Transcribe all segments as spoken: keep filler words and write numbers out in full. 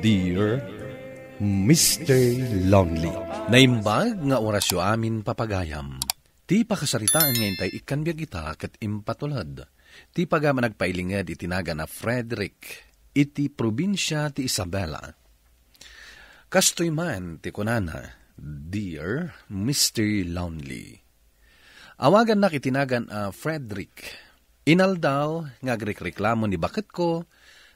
Dear Mister Lonely. Naimbag nga orasyo amin, papagayam. Ti pakasaritaan nga intay ikkan biag ita ket impatulod ti pagayam a nagpailinged iti nagan a Frederick iti probinsia ti Isabela. Kastoy man ti kunana, Dear Mister Lonely. Awagannak iti nagan a Frederick. Inaldaw nga agrikreklamo ni baketko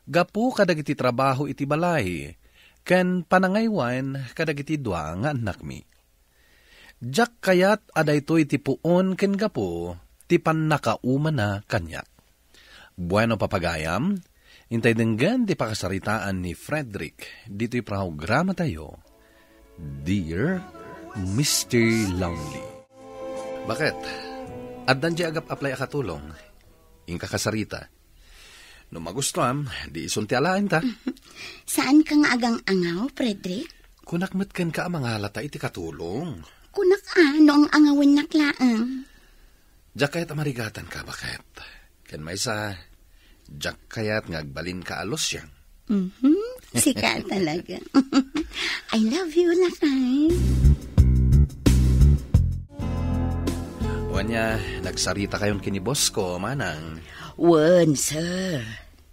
gapu kadagiti trabaho iti balay ken panangaywan kadagiti dua nga annakmi. Diak kayat a daytoy ti puon ken gapu ti pannakaumana kaniak. Bueno, papagayam, intay denggen ti pakasaritaan ni Frederick ditoy programatayo, Dear Mister Lonely. Baket? Addan diay agap-apply a katulong? Inka kasarita. No magustuam, di isun ti alaenta. Saan ka nga agang-angaw, Frederick? Kunak met kenka a mangalata iti katulong. Kunak a, no ang-angawennak laeng. Diak kayat a marigatanka, baket? Ken maysa, diak kayat nga agbalinka a Lucian. Mhm. Sika talaga. I love you, lakay. Wen, nagsarita kayon ken ni boss ko, manang. Wen, sir.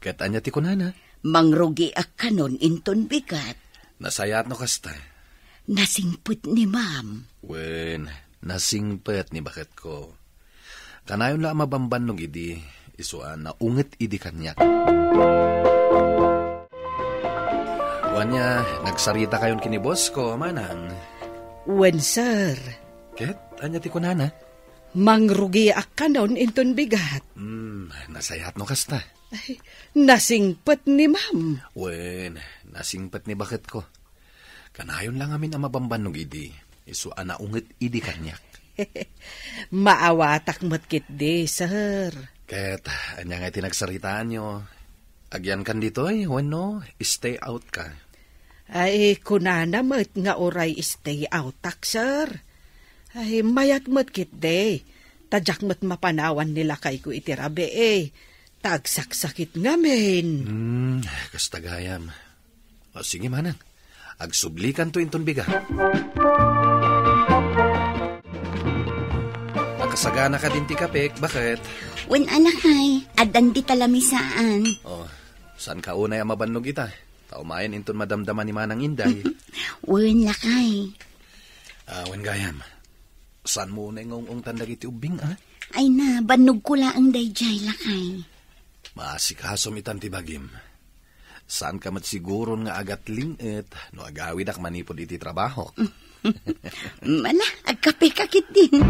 Ket ania ti kunana? Mangrugiak kanon inton bigat. Nasayaat no kasta. Nasingpet ni ma'am. Wen, nasingpet ni baketko. Kanayon la a mabambannog idi, isu a naunget idi kaniak. Wen, nagsarita kayon ken ni boss ko, manang. Wen, sir. Ket ania ti kunana? Mangrugiak kanon inton bigat. Hmm, nasayaat no kasta. Ay, nasingpet ni ma'am. Wen, nasingpet ni baketko. Kanayon la ngamin a mabambannog idi, isu a naunget idi kaniak. Maawatak met ketdi, sir. Ket ania nga ti nagsaritaanyo? Agyankan ditoy wenno stay out ka? Ay, kunana met nga uray stay outak, sir. Ay, mayat met ketdi. Ta diak met mapanawan ni lakayko iti rabii. Ta agsaksakit ngamin. Hmm, kasta gayam. O, sige, manang. Agsublikanto inton bigat. Nakasagana kadin ti kapek, baket? Wen, lakay, addan dita lamisaan. O, saanka unay a mabannog ita? Ta umayen inton madamdama ni Manang Inday. Wen, lakay. Ah, wen gayam. Saanmo unay nga ung-ungtan dagiti ubbing, a? Ay na, bannogko laeng daydiay, lakay. Maasikasom itan ti bagim. Saanka met siguron nga agatling-et no agawidak manipud iti trabahok. Ala, agkapeka ketdin.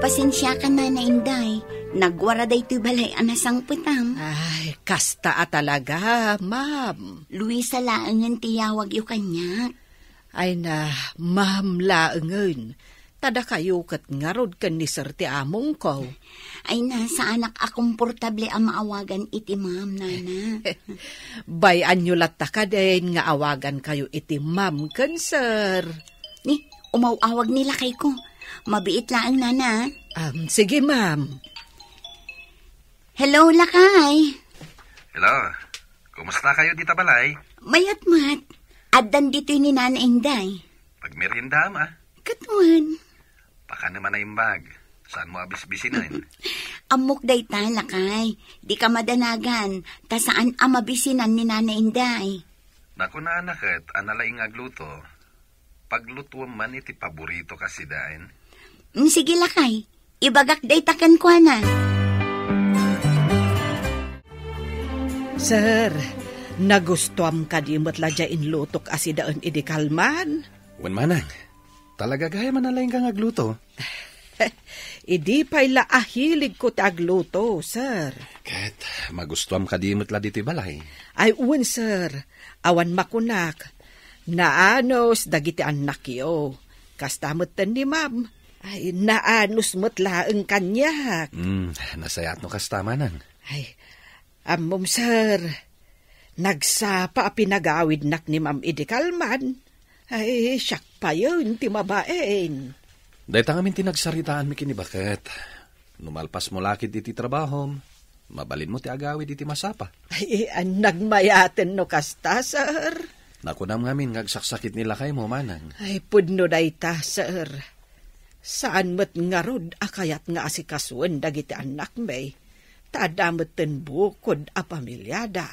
Pasensiakan, Nana Inday. Nagwara daytoy balay a nasangpetam. Ay, kasta a talaga, ma'am. Luisa laengen ti yawagyo kaniak. Ay na, ma'am laengen. Ta dakayo ket ngarud ken ni Sir ti amongko. Ay na, saanak a komportable a maawagan iti ma'am, Nana. Bay-anyo latta kadin nga awagankayo iti ma'am ken sir. Ni, umaw-awag ni lakayko. Mabiit laeng, Nana. Um, sige, ma'am. Hello, lakay. Hello. Kumusta kayo dita balay? Mayat met. Addan ditoy ni Nana Inday. Pagmeriendam, a? Ket wen. Pakano man a imbag? Saanmo a bisbisinen? Ammok dayta, lakay. Dika madanagan, ta saan a mabisinan ni Nana Inday. Nakunana ket a nalaing nga agluto. Paglutuem man iti paborito ka sidaen. Mm, sige, lakay. Ibagak dayta kenkuana. Sir, nagustuam kadi met la diay inlutok a sidaen idi kalman? Wen manang. Talaga gayam a nalaingka nga agluto. Idi pay la a hiligko ti agluto, sir. Ket magustuam kadi met la ditoy balay? Ay, wen, sir. Awan makunak. Naanus dagiti annakyo. Kasta metten ni ma'am. Ay, naanus met laeng kaniak. Hmm, nasayaat no kasta, manang. Ay, ammom, sir. Nagsapa a pinagawidnak ni ma'am idi kalman. Ay, siak payen ti mabain. Dayta ngamin ti nagsaritaanmi ken ni baket. No malpasmo la ketdi iti trabahom, Mabalinmo ti agawid iti masapa. Ay, nagmayaten no kasta, sir. Nakunam ngamin nga agsaksakit ni lakaymo, manang. Ay, pudno dayta, sir. Saan met ngarud a kayat nga asikasuen dagiti annakmi. Ta adda metten bukod a pamiliada.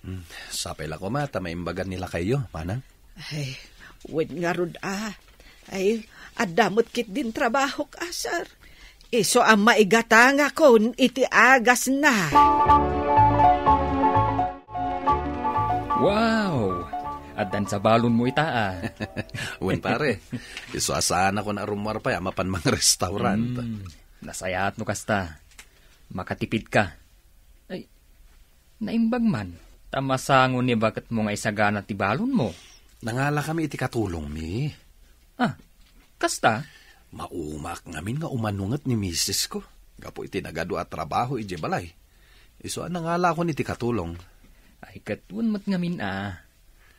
Hmm, sapay la koma ta maimbagan ni lakayyo, manang. Ay, wen ngarud a. Ay, adda met ketdin trabahok a, sir. Isu a maigatangakon iti agasna. Wow! Addan sa balonmo ita a. Wen, pare. Isu a saanakon a rummuar pay a mapan mangrestaurant. Hmm, nasayaat no kasta. Makatipid ka. Ay, naimbag man, ta masango ni baketmo nga isagana ti balonmo. Nangalakami iti katulongmi. Ah, kasta? Maumaak ngamin nga umanunget ni misis ko. Gapu iti nagadu a trabaho idiay balay. Isu a nangalakon iti katulong. Ay, ket wen met ngamin a.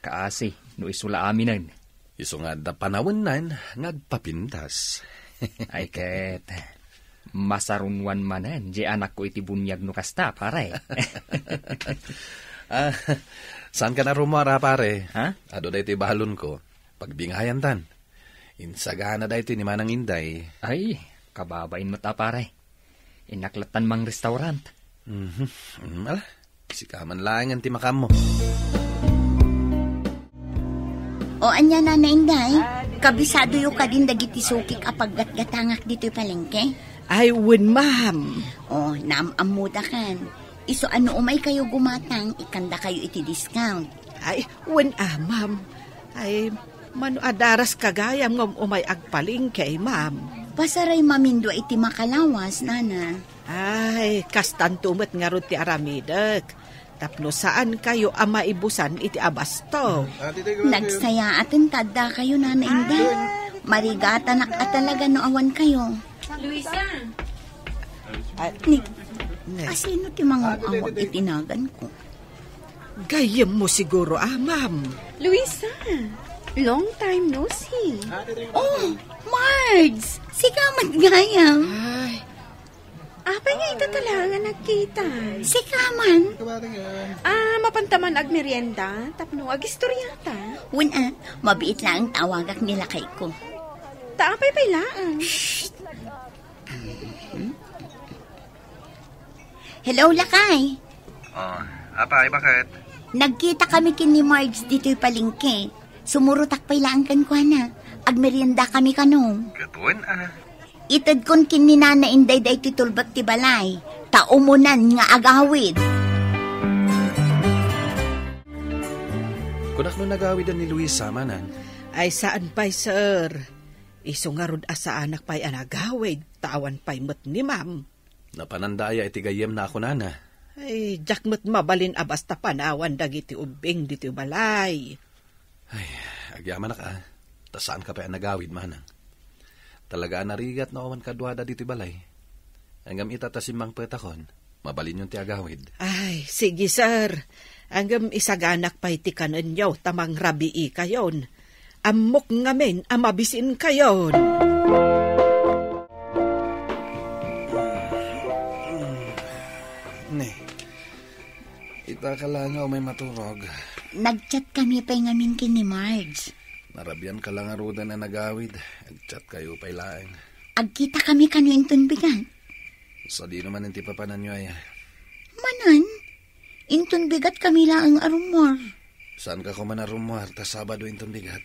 Kaasi, no isu la aminen. Isu nga adda panawennan nga agpapintas. Ay ket, masarunwan manen di anakko iti buniag no kasta, pare. Ah, saan ka na rummuar, a, pare? Ha? Adu daytoy balonko. Pagbingayantan. Insagana daytoy ni Manang Inday. Ay, kababain met a, pare. Innak lattan mangrestaurant. Mhm. Mm, ala, sika man laengen ti makaammo. O ania, Nana Inday, kabisadoyo kadin dagiti sukik a paggatgatangak ditoy palengke? Ay, wen, ma'am. O, naam-ammodakan. Isu a no umaykayo gumatang, ikkandakayo iti discount. Ay, wen a, ma'am. Ay, mano a daras ka gayam ngem umay agpalengke, ma'am? Pasaray mamindua iti makalawas, nana. Ay, kastanto met ngarud ti aramidek. Tapno saankayo a maibusan iti abasto. Nagsayaaten ta addakayo, Nana Inday. Marigatanak a talaga no awankayo. Luisa! Ni, ne. Asino ti mangaw-awag iti naganko? Gayyemmo siguro, a, ma'am. Luisa, long time no see. Oh, Marge! Sika met gayam. Ay. Apay nga ita talaga nagkita? Sika man. Ah, mapanta man agmerienda, tapno agistoryata. Wen a, mabiit laeng ta awagak ni lakayko. Ta apay pay laeng? Shh! Hello, lakay. Oh, apay, baket? Nagkita kami ken ni Marge ditoy palengke. Sumurotak pay laeng kenkuana. Agmerienda kami kano. Ket wen a. Itedkon ken ni Nana Inday daytoy tulbek ti balay. Ta umunan nga agawid. Kunak no nagawiden ni Luisa, manang. Ay, saan pay, sir. Isu ngarud a saanak pay a nagawid, ta awan pay met ni ma'am. Napananda aya iti gayyemna a kunana? Ay, diak met mabalin a basta panawan dagiti ubbing ditoy balay. Ay, agyamanak a, ta saanka pay a nagawid, manang. Talaga a narigat no awan kaduada ditoy balay. Ngem ita ta simmangpetakon, mabalinyon ti agawid. Ay, sige, sir. Ngem isaganak pay ti kanenyo ta mangrabiikayon. Ammok ngamin a mabisinkayon. Ne, ita ka la nga umay maturog. Nagchat kami pay ngamin ken ni Marge. Narabian ka la ngaruden a nagawid. Agchat kayo pay laeng. Agkita kami kano inton bigat. Sadino man ti papananyo aya? Manen, inton bigat kami laeng a rummuar. Saanka koma a rummuar ta Sabado inton bigat?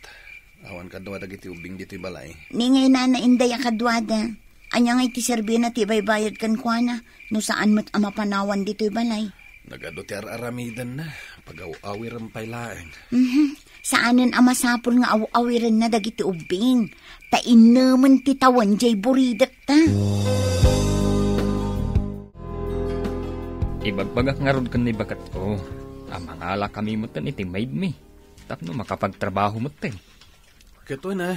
Awan kaduada dagiti ubbing ditoy balay. Ni ngay Nana Inday a kaduada. Ania ngay ti serbina ti ibaybayad kenkuana no saan met a mapanawan ditoy balay? Nagadu ti ar-aramidenna, pagaw-awiren pay laeng. Mhm. Saanen a masapul nga aw-awirenna dagiti ubbing, ta innemen ti tawen diay buridekta. Ibagbagak ngarud ken ni baketko a mangalakami metten iti maidmi tapno makapagtrabaho metten. Ket wen a,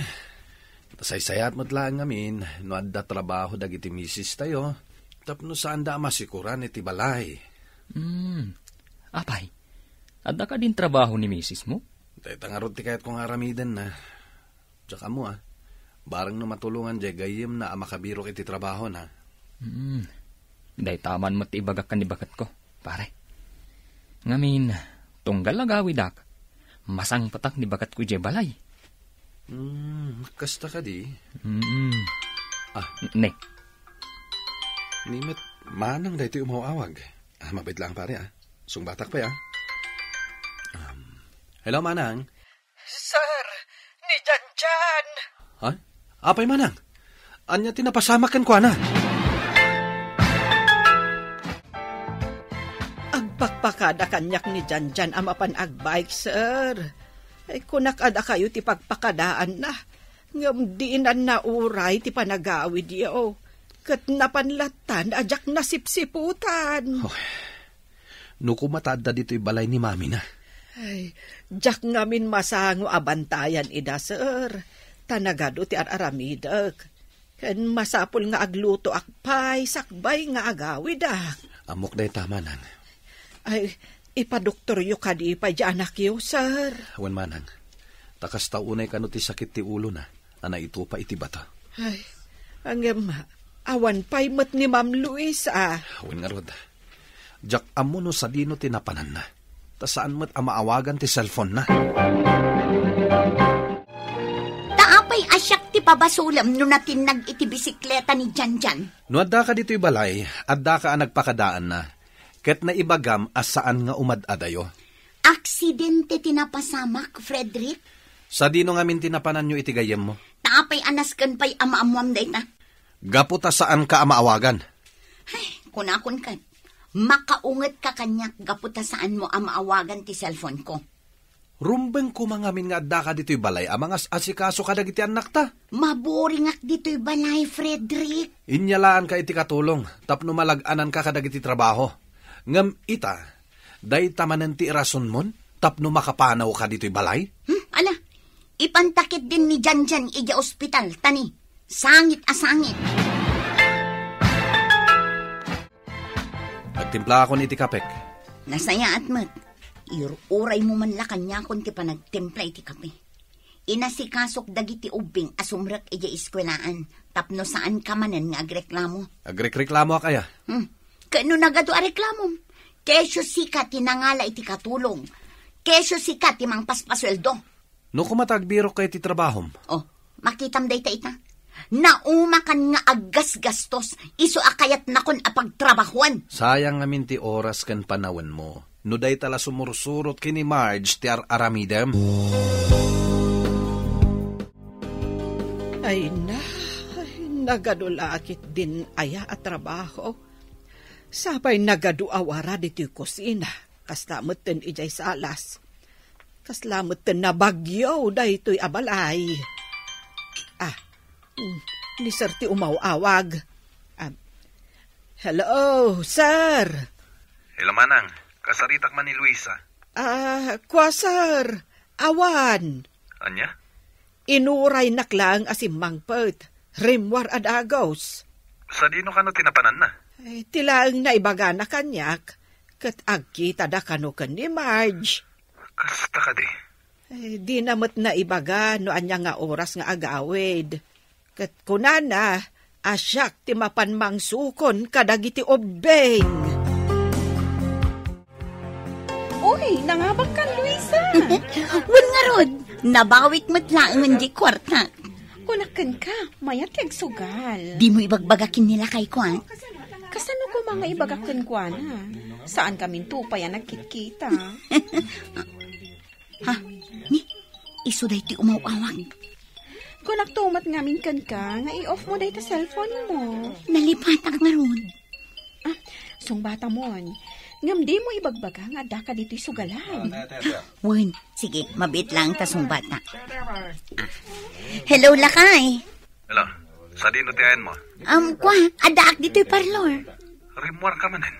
nasaysayaat met laeng ngamin no adda trabaho dagiti misistayo tapno saanda a masikoran iti balay. Hmm. Apay, adda kadin trabaho ni misismo? Dayta ngarud ti kayatko nga aramidenna. Diak ammo a. Bareng no matulongan diay gayyemna a makabirok iti trabahona. Hmm. Dayta man met ti ibagak ken ni baketko, pare. Ngamin, tunggal agawidak, masangpetak ni baketko idiay balay. Hmm, kasta kadi? Mm. Ah. Ne. Ni met manang daytoy umaw-awag. Ah, mabait lang, pare, ah. Sungbatak pay, ah. Um, hello, manang. Sir, ni Janjan. Ha? Apay manang? Ania ti napasamak kenkuana? Agpakpakada kaniak ni Janjan a mapan agbike, sir. Ay, kunak a dakayo ti pagpakadaanna. Ngem dinan nauray ti panagawidyo. Ket napan lattan a diak nasipsiputan. Oh, no koma ta adda ditoy balay ni mamina. Ay, diak ngamin masango a bantayan ida, sir. Ta nagadu ti ar-aramidek. Ken masapul nga aglutoak pay sakbay nga agawidak. Ammok dayta, manang. Ay, ipadoktoryo kadi pay di anakyo, sir. Wen, manang. Ta kasta unay kano ti sakit ti ulona a naitupa iti bato. Ay, ngem awan pay met ni Ma'am Luisa. Wen ngarud, diak ammo no sadino ti napananna. Ta saan met a maawagan ti cellphone-na. Ta apay a siak ti pabasolem no natinnag iti bisikleta ni Janjan? No addaka ditoy balay, addaka a nagpakadaanna, ket naibagam a saan nga umad-adayo. Aksidente ti napasamak, Frederick? Sadino ngamin ti napananyo iti gayyemmo? Ta apay a nasken pay a maammoam dayta? Gapu ta saanka a maawagan. Ay, kunakon ket, makaungetka kaniak gapu ta saanmo a maawagan ti cellphone-ko. Rumbeng koma ngamin nga addaka ditoy balay a mangas-asikaso kadagiti annakta. Maburingak ditoy balay, Frederick. Inyalaanka iti katulong tapno malag-ananka kadagiti trabaho. Ngem ita, dayta manen ti irasonmon tapno makapanawka ditoy balay? Hmm, ala, ipanta ketdin ni Janjan idiay ospital, ta ni, sangit a sangit. Agtimplaakon iti kapek. Nasayaat met. Ir-uraymo man la kaniakon ti panagtimpla iti kape. Inasikasok dagiti ubbing a sumrek idiay eskuelaan tapno saanka manen nga agreklamo. Agrekreklamoak aya? Hmm. Ket no nagadu a reklamom, kesyo sika ti nangala iti katulong, kesyo sika ti mangpaspasueldo. No koma ta agbirokka iti trabahom? Oh, makitam dayta ita. Naumakan nga aggasgastos, isu a kayatnakon a pagtrabahoan. Sayang ngamin ti oras ken panawenmo. No dayta la sumursurot ken ni Marge ti ar-aramidem. Ay na, ay, nagadu la ketdin aya a trabaho. Sapay nagadu a warad iti kusina, kasla metten idiay salas. Kasla metten nabagyo daytoy a balay. Ah, mm, ni Sir ti umaw-awag. Ah, hello, Sir. Hello, Manang. Kasaritak man ni Luisa. Ah, kua, Sir. Awan. Ania? Inuraynak laeng a simmangpet. Rimmuar a dagus. Sadino kano ti napananna? Eh, ti laeng naibagana kaniak, ket agkitada kano ken ni Marge. Kasta kadi? Eh, dina met naibaga no ania nga oras nga agawid. Ket kunana, a siak ti mapan mangsukon kadagiti ubbing. Uy, nangabak kan, Luisa! Wen ngarud, nabawik met laengen di kuarta. Kunak kenka, mayat ti agsugal. Dimo ibagbaga ken ni lakayko, a? Kasano koma nga ibagak kenkuana? Saan kaminto pay a nagkitkita. Ha? Ni, isu daytoy umaw-awag. Kunak to met ngamin kenka nga i-off mo dayta cellphone mo. Nalipatak ngarud. Ah, sungbatamon. Ngem dimo ibagbaga nga addaka ditoy sugalan. Wen, sige, mabiit laeng ta sungbata. Ah. Hello, lakay. Hello. Sadino ti ayanmo? Um, kua, addaak ditoy parlor. Rimmuarka manen.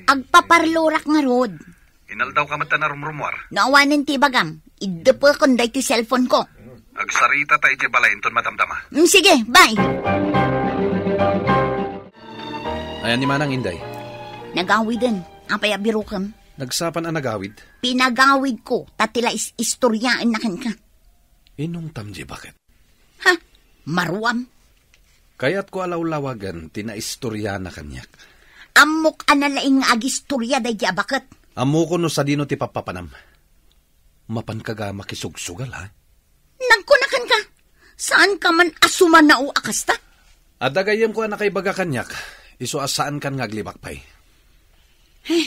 Agpaparlorak ngarud. Inaldawka met ta narumrumuar. No awanen ti ibagam, iddepekon daytoy cellphone ko. Agsarita ta idiay balay inton madamdama. Mm, sige, bye. Ayan ni Manang Inday. Nagawiden. Apay a birokem? Nagsapan a nagawid? Pinagawid ko, ta ti la is-, istoryaen na kenka. Inungtam di baket? Ha? Maruam? Kayatko a lawlawagen ti naistoriana kaniak. Ammok a nalaing nga agistoria daydi a baket. Ammokon no sadino ti pappapanam. Mapanka ga makisugsugal, ha? Nagkunakan ka, saan ka man a sumanao a kasta? Adda gayyemko a nakaibaga kaniak, isu a saankan nga aglibak pay. Eh,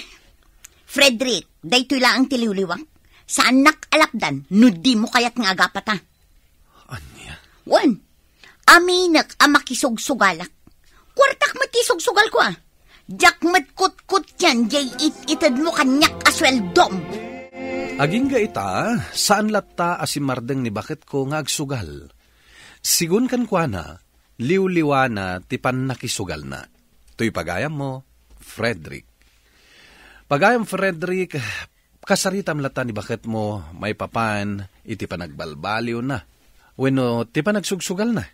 Frederick, daytoy laeng ti liwliwak. Saannak a lapdan no dimo kayat nga agapata. Ania? Wen, aminek a makisugsugalak. Kuartak met ti sugsugalko, a. Diak met kutkotian diay it-itedmo kaniak a sueldom. Agingga ita, saan latta a simmardeng ni baketko nga agsugal. Sigun kenkuana, liwliwana ti pannakisugalna. Toy pagayammo, Frederick. Pagayam Frederick, kasaritam latta ni baketmo maipapan iti panagbalbaliwna wenno ti panagsugsugalna.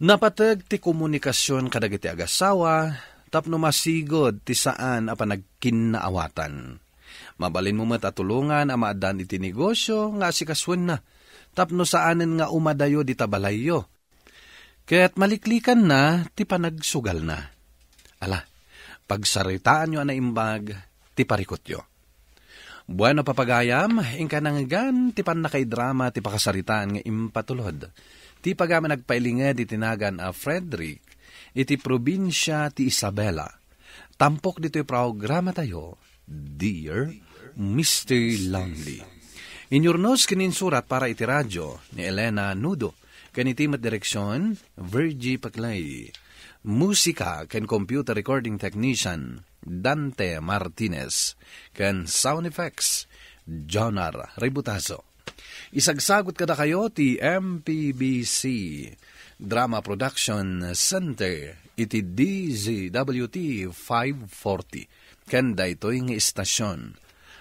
Napateg ti komunikasion kadagiti agassawa tapno masigud ti saan a panagkinnaawatan. Mabalinmo met a tulongan a maaddaan iti negosio nga asikasuenna tapno saanen nga umadayo dita balayyo. Ket maliklikanna ti panagsugalna. Ala, pagsaritaanyo a naimbag ti parikutyo. Bueno, papagayam, inka nangngegan ti pannakaidrama ti pakasaritaan nga impatulod ti pagayam a nagpailinged iti nagan a Frederick iti probinsia ti Isabela. Tampok ditoy programatayo, Dear Mister Lonely. Inyurnos ken insurat para iti radio ni Elena Nudo, ken iti met direksion, Virgie Paclay. Musika ken computer recording technician, Dante Martinez, ken sound effects, Jonar Ributazo. Isagsagot kadakayo ti M P B C Drama Production Center iti D Z W T five forty ken daytoy nga istasion.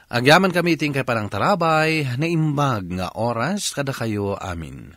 Agyaman kami iti inkay panangtarabay, naimbag nga oras kadakayo amin.